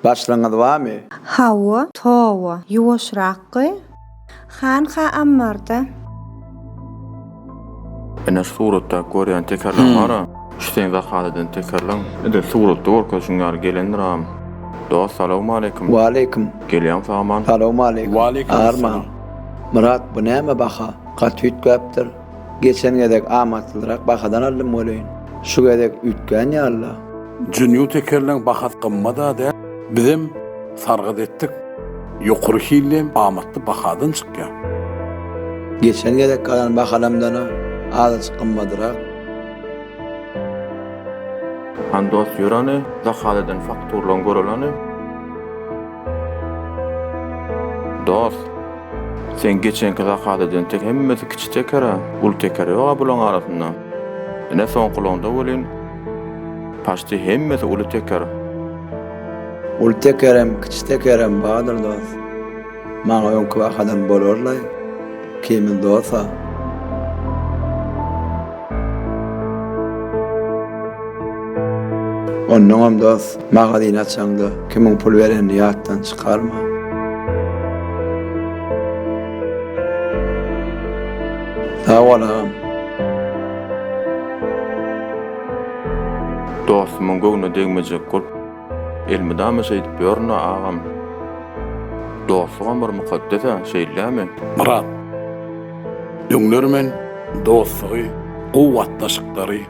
Başlygyňyz barmy? Hawa, toba, ýuwaşrakgy. Hanha ammarda. Ine şu suratdaky görýän tekerleň bar-a, şu seň zakaz eden tekerleň. Edil suratda görkezişiň ýaly gelendir agam. Dost salowmaleýkim. Waleýkim. Gelýäň sag-aman. Salowmaleýkim. Waleýkim Arman. salam. Myrat bu näme baha? Gaty üýtgäpdir. Geçen gezek amatlyrak bahadan aldym welin, şu gezek üýtgän ýaly-la. Junior tekerleň bahasy gymmat-a däl. Bizem sargyt etdik. Ýokary hilli hem amatly bahadan çykýar. Geçen gezek alan bahalamdan-a azajyk gymmadrak. Hany dost ýör hany, zakaz eden fakturlaň göreli hany. Dost. Seň geçenki zakaz eden tek hemmesi kiçi teker-ä, uly teker ýog-a bulaň arasynda. Ine soňkulaňda welin paçti hemmesi uly teker. Uly tekerem, kiçi tekerem bardyr dos. Maňa öňki bahadan bolarlaý. Ikimiz dos-a. Onnoňam dos, magazin açaňda kimiň pul berenini ýatdan çykarma. Sag bol agam. Dostumyň göwnüne degmejek bolup elmydama şeýdip ýörün-ä agam. Dostlugam bir mukaddes-ä, şeýle-dämi? Myrat, öňler men dostlugy, gowy gatnaşyklary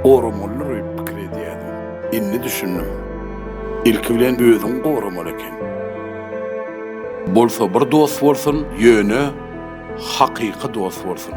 goramalydyr öýüp pikir edýärdim. Indi düşündim. Ilki bilen özüňi goramaly eken. Bolsa bir dost bolsun, ýöne hakyky dost bolsun.